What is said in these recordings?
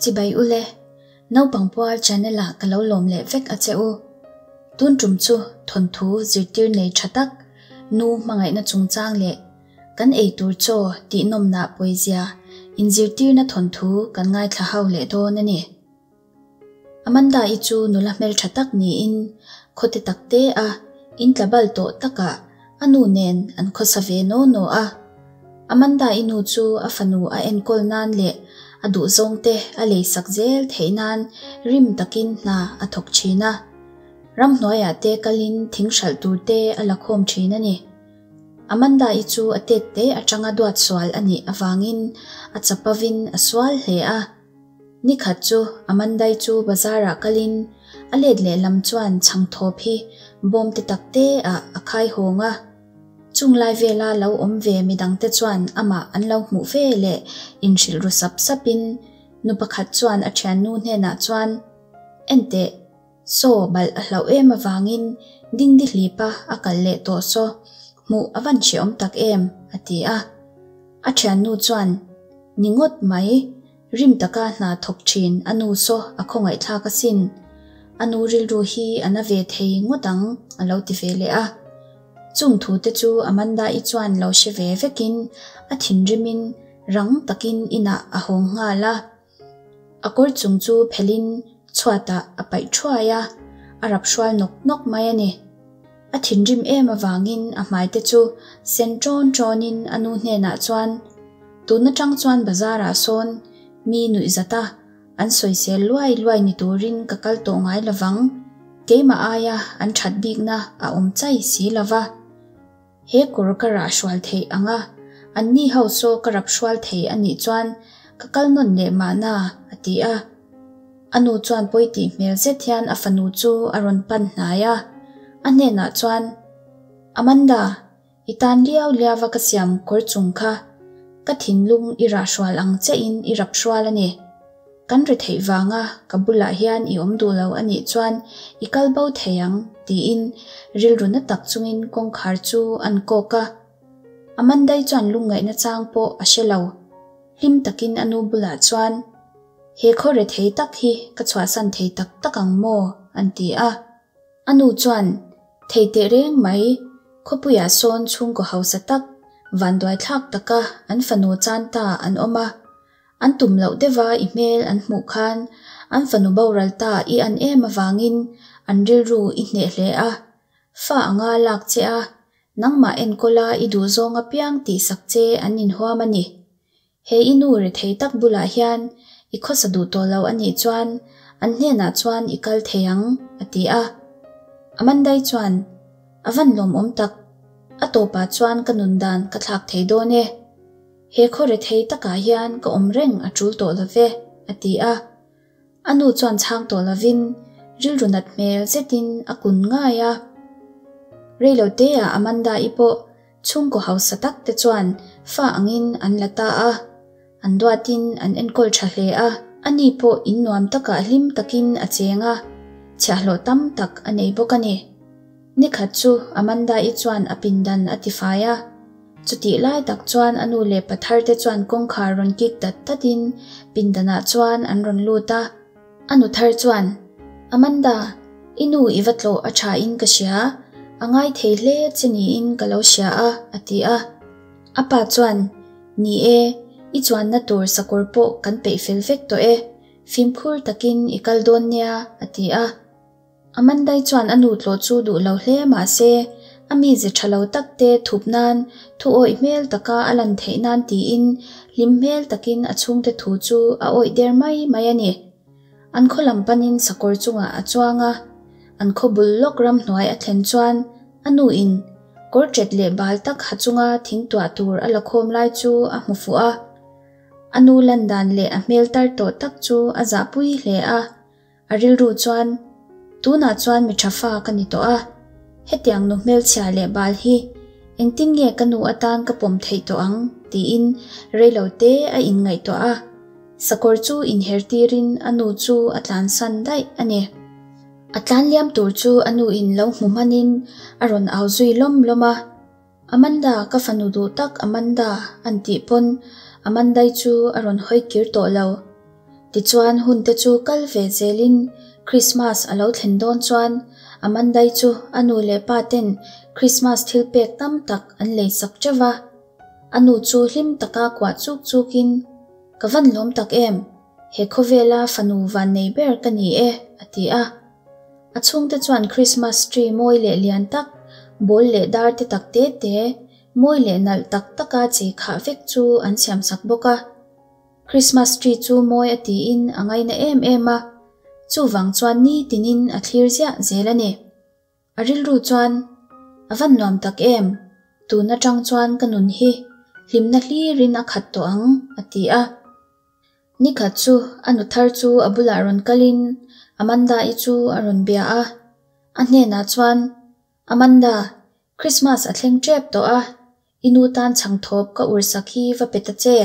Chibai ule, Naupang Pual channel ah ka lo lawm leh vek a che u. Tun tum chu thawnthu zirtir nei tha tak, nu hmangaihna chungchang leh kan eitur chaw tih nawmnah pawizia inzirtirna thawnthu kan ngaithla ho leh dawn a ni. Amanda-i chu nula hmeltha tak niin khawte tak te a in tla bal tawh takah a nu nen an khawsa ve naw naw a. Amanda-i nu chu a fanu a enkawl nan leh a duhzawng te a leisak zel theih nan rim takin hna a thawk thin a. Ramhnuaiah te kalin thing hralh tur te a la khawm thin a ni. Amanda-i chu a tet te atanga duat sual a nih avangin a chapavin a sual hle a. Ni khat chu Amandai chu bazar-ah kalin a let lehlam chuan chhangthawp hi bawm te tak te ah a khai hawng a. Chung lai vela lo awm ve midangte chuan amah an lo hmuh ve leh inhrilh ru sap sapin nu pakhat chuan a thiannu hnenah chuan, Enteh, Saw balh a hlauh em avangin dingdi hlipa a kal leh tawh saw hmuh a van hrehawm tak em, a ti a. A thiannu chuan, Ni ngawt mai, rim taka hna thawk thin a nu saw a khawngaihthlak asin. A nu rilru hi a na ve thei ngawt ang, a lo ti ve leh a. Chung thu te chu Amanda-i chuan lo hre ve vekin a thinrimin rang takin inah a hawng nghal a. A kawr chung chu phelhin chhuatah a paih thuai a, a rap hrual nawk nawk mai a ni. A thinrim em avangin a hmaite chu sen ṭawn ṭawnin a nu hnenah chuan, Tun aṭang chuan bazarah sawn mi nuih zat a, an sawisel luai luai ni turin ka kal tawh ngai lovang, keimah aia an ṭhat bikna a awm chai si lova. He kawr ka rah hrual theih ang a, anni ho saw ka rap hrual thei a nih chuan ka kal nawn leh mahna, a ti a. A nu chuan pawi tih hmel zet hian a fanu chu a rawn pan hnai a, a hnenah chuan, Amanda, i tan liau liau a ka siam kawr chung kha, ka thinlung i rah hrual ang chiahin i rap hrual a ni. Kan ri theih vanga ka bulah hian i awm duh lo a nih chuan i kal bo thei ang, tiin rilru na tak chungin kawngkhar chu an kawk a. Amandai chuan lungngaihna chang pawh a hre lo. Hlim takin a nu bulah chuan, He khaw rethei tak hi ka chhuahsan thei tak tak ang maw? an ti a. A nu chuan, Thei teh reng mai, khawpuiah sawn chhungkaw hausa tak, vanduaithlak taka an fanu chan ta an awm a. An tum loh deuha i hmel an hmuh khan an fanu boral ta i an em avangin an rilru i hneh hle a. Fa anga lak che a, nangmah enkawla i duhzawng apiang tihsak che an inhuam a ni. He i nu rethei tak bulah hian i khawsa duh tawh lo a nih chuan an hnenah chuan i kal thei ang, a ti a. Amandai chuan, A van lawmawm tak, a tawpah chuan ka nun dan ka thlak thei dawn e. He khaw rethei takah hian ka awm reng a tul tawh lo ve, a ti a. A nu chuan chhang tawh lovin rilru nat hmel zetin a kun ngai a. Reiloteah Amanda-i pawh chhungkaw hausa tak te chuan fa angin an la ta a. An duatin an enkawl tha hle a. Ani pawh in nuam takah hlim takin a cheng a, chhiahhlawh tam tak a nei bawk a ni. Nikhat chu Amanda-i chuan a pindan a tifai a. Chutih lai tak chuan a nu leh pa thar te chuan kawngkhar rawn kik dat dat in pindanah chuan an rawn lut a. A nu thar chuan, Amanda, i nu i va tlawh a tha in ka hria, a ngai thei hle che niin ka lo hria a, a ti a. A pa chuan, Ni e, i chuanna tur sakawr pawh kan peih fel vek tawh e, fimkhur takin i kal dawn nia, a ti a. Amandai chuan a nu tlawh chu duh lo hle mah se, a mize tha lo tak te thup nan, thu awih hmel taka a lan theih nan tiin hlim hmel takin a chhungte thu chu a awih der mai mai a ni. An khaw lam panin sakawr chungah a chuang a, an khaw bul lawk ramhnuai a thlen chuan a nu in kawr ṭet leh bal tak ha chunga thing tuah tur a la khawm lai chu a hmu fuh a. A nu lan dan leh a hmel tar tawh tak chu a zahpui hle a. A rilru chuan, Tunah chuan mi tha fa ka ni tawh a, hetiang nu hmelchhia leh bal hi engtin nge ka nu atan ka pawm theih tawh ang? tiin reilo te a inngaihtuah a, sakawr chu inher tirin a nu chu a tlansan daih a ni. A tlan liam tur chu a nu in lo hmu hmanin a rawn au zui lawm lawm a. Amanda, ka fanu duh tak Amanda an tih pawn Amandai chu a rawn hawi kir tawh lo. Tichuan hun te chu kal ve zelin Krismas a lo thlen dawn chuan Amandai chu a nu leh pa ten Krismas thilpek tam tak an lei sak teuh va. A nu chu hlim taka kuah chuk chukin, Ka van lawm tak em! He khawvela fanu vannei ber ka ni e, a ti a. A chhungte chuan Christmas tree mawi leh lian tak, ball leh dar te tak te te, mawi leh nalh tak taka chei khah vek chu an siamsak bawk a. Christmas tree chu mawi a tiin a ngaina em em a, chuvang chuan nitinin a thlir ziah zel a ni. A rilru chuan, A van nuam tak em, tun atang chuan ka nun hi hlimna hlirin a khat tawh ang, a ti a. Nikhat chu a nu thar chu a bulah rawn kalin Amanda-i chu a rawn bia a. A hnenah chuan, Amanda, Christmas a thleng tep tawh a, i nu tan chhangthawp ka ursak hi va pe ta che.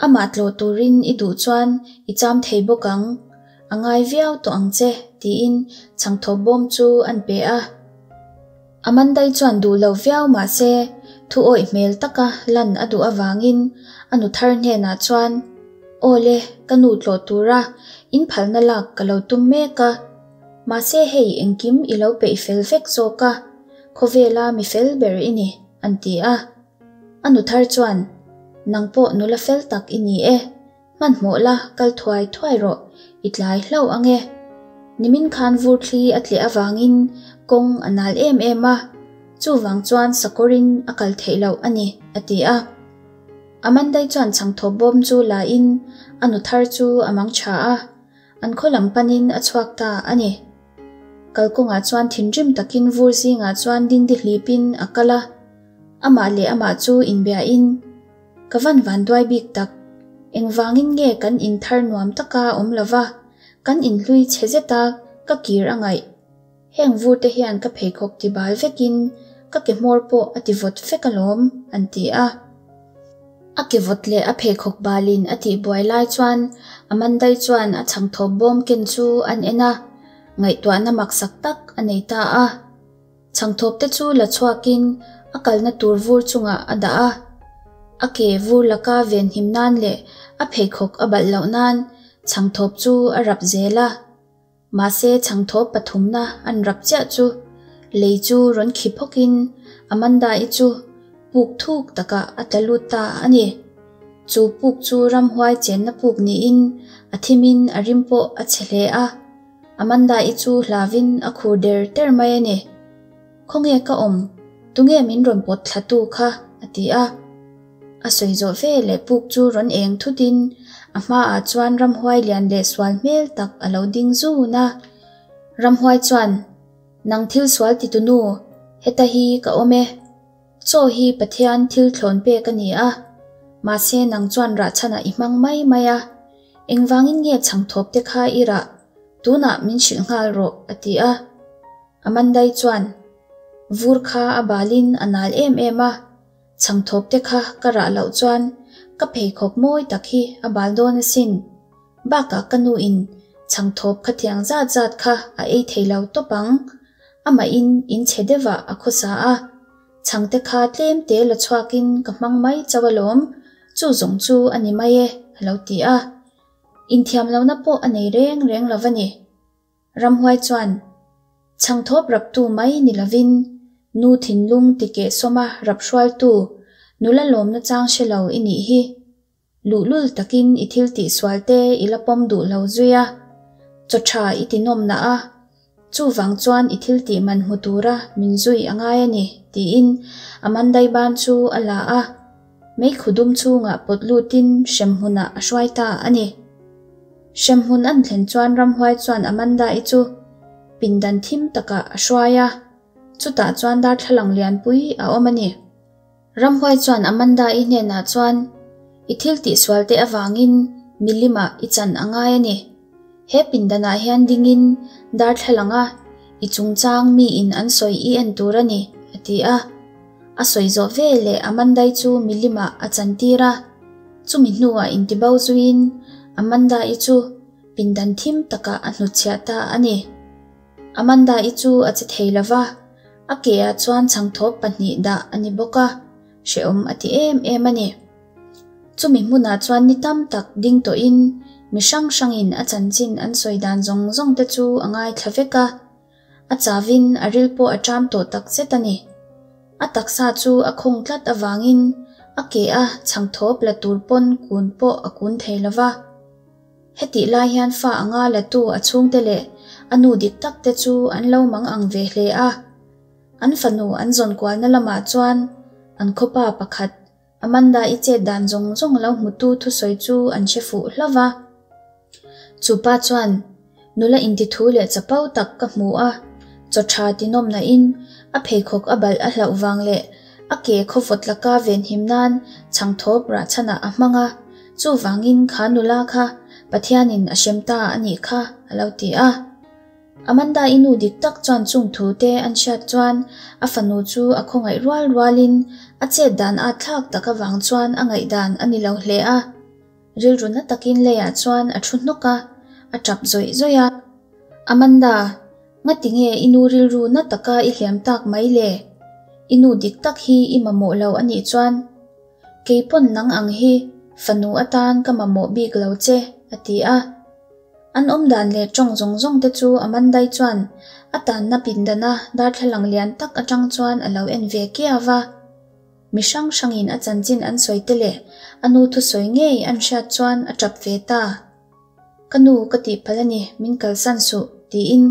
Amah tlawh turin i duh chuan i cham thei bawk ang, a ngai viau tawh ang che, tiin chhangthawp bawm chu an pe a. Amandai chuan duh lo viau mah se thu awih hmel taka lan a duh avangin a nu thar hnenah chuan, Aw le, ka nu tlawh tura in phalna lak ka lo tum mek a, mahse hei engkim i lo peih fel vek zawk a, khawvela mi fel ber i ni, an ti a. A nu thar chuan, Nang pawh nula fel tak i ni e, hmanhmawh la kal thuai thuai rawh, i tlai hlauh ang e. Nimin khan vur thli a tleh avangin kawng a nal em em a, chuvang chuan sakawrin a kal theih loh a ni, a ti a. Amandai chuan chhangthawp bawm chu la in a nu thar chu a mang tha a, an khaw lam panin a chhuak ta a ni. Kalkawngah chuan thinrim takin vur zingah chuan dingdi hlipin a kal a. Amah leh amah chu inbiain, Ka van vanduai bik tak, engvangin nge kan inthar nuam taka awm lova, kan inhlui chhe zeta ka kir a ngaih. Heng vur te hian ka pheikhawk ti bal vekin ka ke hmawr pawh a ti vawt vek alawm, an ti a. A ke vawt leh a pheikhawk balin a tih buai lai chuan Amandai chuan a chhangthawp bawm ken chu an en a, ngaihtuahna maksak tak a nei ta a. Chhangthawp te chu la chhuakin a kalna tur vur chungah a dah a. A ke vur laka venhim nan leh a pheikhawk a balh loh nan chhangthawp chu a rap zel a. Mahse chhangthawp pathumna an rap chiah chu lei chu rawn khi phawkin Amanda-i chu puk thuk takah a tla lut ta a ni. Chu puk chu ramhuai chenna puk niin a thimin a rim pawh a chhe hle a. Amanda-i chu hlavin a khur der der mai a ni. Khawnge ka awm? Tunge min rawn pawt thla tu kha? a ti a. A sawi zawh ve leh puk chu rawn eng thutin a hmaah chuan ramhuai lian leh sual hmel tak a lo ding zun a. Ramhuai chuan, Nang thil sual ti tu nu, heta hi ka awm e. Chaw hi Pathian thil thlawn pek a ni a, mahse nang chuan rahchhanah i hmang mai mai a. Engvangin nge chhangthawp te kha i rah? Tunah min hrilh nghal rawh, a ti a. Amandai chuan, Vur kha a balin a nal em em a, chhangthawp te kha ka rah loh chuan ka pheikhawk mawi tak hi a bal dawn asin. Bakah ka nu in chhangthawp khatiang zat zat kha a ei thei lo tawp ang. Amahin in chhe deuhah a khawsa a, chhangte kha tlem te la chhuakin ka hmang mai chauh alawm, chu zawng chu a ni mai e, a lo ti a. Inthiam lohna pawh a nei reng reng lo va ni. Ramhuai chuan, Chhangthawp raptu mai ni lovin, nu thinlung tikeh sawma rap hrualtu, nula lawmna chang hre lo i nih hi. Luhlul takin i thil tihsual te i la pawm duh lo zui a, chaw tha i ti nawm nah a, chuvang chuan i thil tih man hmu tura min zui a ngai a ni, tiin Amandai ban chu a la a, meikhu dum chhungah pawt lutin hremhmunah a hruai ta a ni. Hremhmun an thlen chuan ramhuai chuan Amanda-i chu pindan thim takah a hruai a, chutah chuan darthlalang lianpui a awm a ni. Ramhuai chuan Amanda-i hnenah chuan, I thil tihsual te avangin milimah i chan a ngai a ni. He pindanah hian dingin darthlalang a i chungchang miin an sawi i en tur a ni, a ti a. A sawi zawh veleh Amanda-i chu milimah a chantir a. Chumi hnuah intibo zuiin Amanda-i chu pindan thim takah a hnutchhiah ta a ni. Amanda-i chu a che thei lo va, a ke-ah chuan chhangthawp pahnih dah a ni bawk a, hrehawm a ti em em a ni. Chumi hmunah chuan ni tam tak ding tawhin Mi hrang hrangin a chanchin an sawi dan zawng zawng te chu a ngaithla vek a. A chavin a ril pawh a ṭam tawh tak zet a ni. A taksa chu a khawng tlat avangin a ke a chhangthawp la tur pawn kun pawh a kun thei lo va. Hetih lai hian fa anga latu a chhungte leh a nu dik tak te chu an lo mang ang ve hle a. An fanu an zawn kualna lamah chuan an khawpa pakhat Amanda-i chet dan zawng zawng lo hmutu thusawi chu an hre fuh hlauh va. Chu pa chuan, Nula intithu leh chapo tak ka hmu a, chaw tha tinawm nain a pheikhawk a balh a hlauh vang leh a ke khawvawt laka venhim nan chhangthawp rahchhanah a hmang a, chuvangin kha nula kha Pathianin a hrem ta a nih kha, a lo ti a. Amanda-i nu dik tak chuan chung thu te an hriat chuan a fanu chu a khawngaih rual rualin a chet dan at thlak tak avang chuan a ngaihdan a ni lo hle a. Rilru na takin leiah chuan a thu hnawk a, a tap zawih zawih a. Amanda, ngati nge i nu rilru na taka i hliam tak mai le? I nu dik tak hi i mamawh lo a nih chuan kei pawn nang ang hi fanu atan ka mamawh bik lo che, a ti a. An awmdan leh tawng zawng zawng te chu Amandai chuan a tanna pindana darthlalang lian tak atang chuan a lo en ve kiau a. Mi hrang hrangin a chanchin an sawi te leh a nu thusawi ngei an hriat chuan a tap ve ta. Ka nu ka tihpalh a ni, min kalsan suh, tiin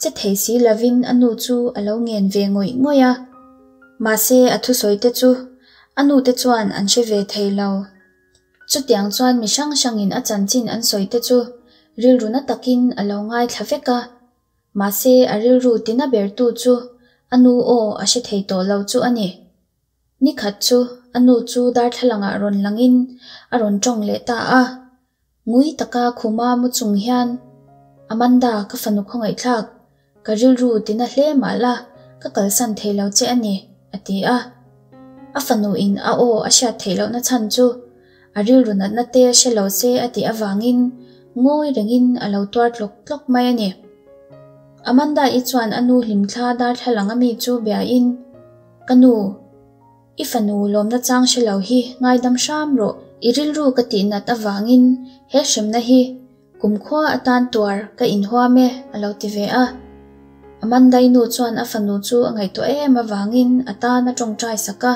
che thei si lovin a nu chu a lo ngen ve ngawih ngawih a. Mahse a thusawi te chu a nu te chuan an hre ve thei lo. Chutiang chuan mi hrang hrangin a chanchin an sawi te chu rilru na takin a lo ngaithla vek a. Mahse a rilru tina bertu chu a nu aw a hre thei tawh lo chu a ni. Ni khat chu a nu chu darthlalangah rawn langin a rawn tawng leh ta a. Ngui taka khuma mu chung hian, Amanda, ka fanu khawngaihthlak, ka rilru tina hle mah la, ka kalsan thei lo che a ni, a ti a. A fanuin a aw a hriat theih lohna chhan chu a rilru natna te hre lo se a tih avangin ngawi rengin a lo tuar tlawk tlawk mai a ni. Amanda-i chuan a nu hlimthla darthlalang ami chu biain, Ka nu, i fanu lawmna chang hre lo hi ngaidam hram rawh. I rilru ka tihnat avangin he hremna hi Kumkhua atan tuar ka inhuam e, a lo ti ve a. Amandai nu chuan a fanu chu a ngaihtuah em avangin a tan a tawngtai sak a.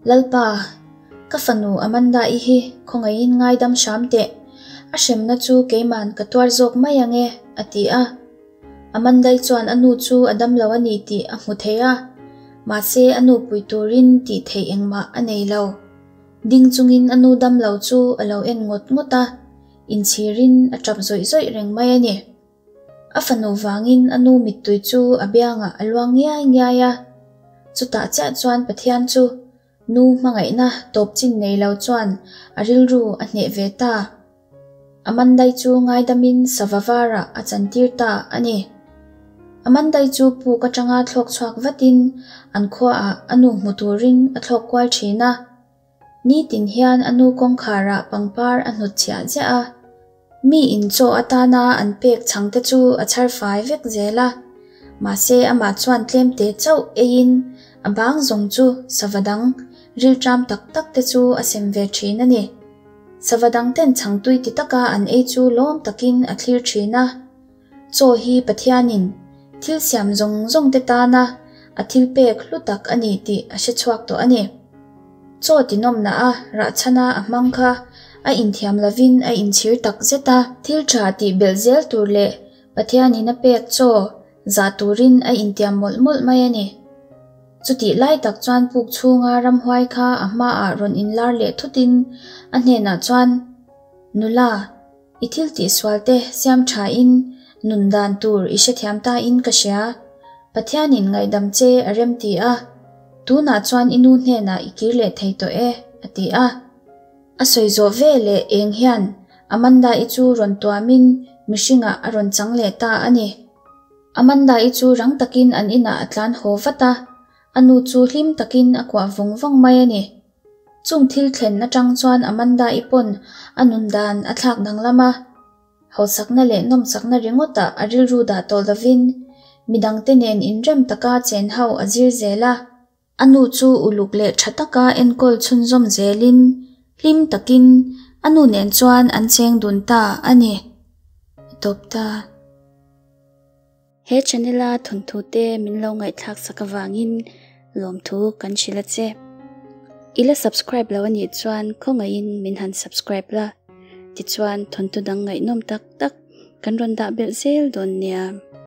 Lalpa, ka fanu Amanda-i hi khawngaihin ngaidam hram teh, a hremna chu keiman ka tuar zawk mai ang e, a ti a. Amandai chuan a nu chu a damlo a ni tih a hmu thei a, mahse a nu pui turin tih theih engmah a nei lo. Ding chungin a nu damlo chu a lo en ngawt ngawt a. Inchhirin a tap zawih zawih reng mai a ni. A fanu vangin a nu mittui chu a biangah a luang ngiai ngiai a. Chutah chiah chuan Pathian chu nu hmangaihna tawp chin nei lo chuan a rilru a hneh ve ta. Amandai chu ngaidamin sava varah a chantir ta a ni. Amandai chu puk atanga thlawk chhuak vatin an khuaah a nu hmu turin a thlawk kual thin a. Nitin hian a nu kawngkharah pangpar a hnutchhiah ziah a, mi in chaw atana an pek chhang te chu a chhar fai vek zel a, mahse amah chuan tlem te chauh eiin a bang zawng chu sava dang rilṭam tak tak te chu a sem ve ṭhin a ni. Sava dang ten chhang tui ti taka an ei chu lawm takin a thlir ṭhin a. Chaw hi Pathianin thil siam zawng zawng te tana a thil pek hlu tak a ni tih a hre chhuak tawh a ni. Chaw tinawmna a rahchhana a hmang kha a inthiam lovin a inchhir tak zet a. Thil tha tih belh zel tur leh Pathianin a pek chaw zah turin a intiam mawlh mawlh mai a ni. Chutih lai tak chuan puk chhunga ramhuai kha a hmaah rawn inlar leh thutin a hnenah chuan, Nula, I thil tihsual te siam tha in nun dan tur i hrethiam ta in ka hria. Pathianin ngaihdam che a rem ti a, tunah chuan i nu hnenah i kir leh thei tawh e, a ti a. A sawi zawh ve leh eng hian Amanda-i chu rawn tuamin mihringah a rawn chang leh ta a ni. Amanda-i chu rang takin an inah a tlan haw vat a, a nu chu hlim takin a kuah vawng vawng mai a ni. Chung thil thlen atang chuan Amanda-i pawn a nun dan a thlak danglam a, hausakna leh nawmsakna ringawtah a rilru dah tawh lovin midangte nen inrem taka chen ho a zir zel a. A nu chu uluk leh tha taka enkawl chhunzawm zelin hlim takin A nu nen chuan an cheng dun ta a ni. A tawp ta. He channel a thawnthu te min lo ngaihthlak sak avangin lawmthu kan hrilh a che. I la subscribe lo anih chuan khawngaihin min han subscribe la, tichuan thawnthu dang ngaihnawm tak tak kan rawn dah belh zel dawn nia.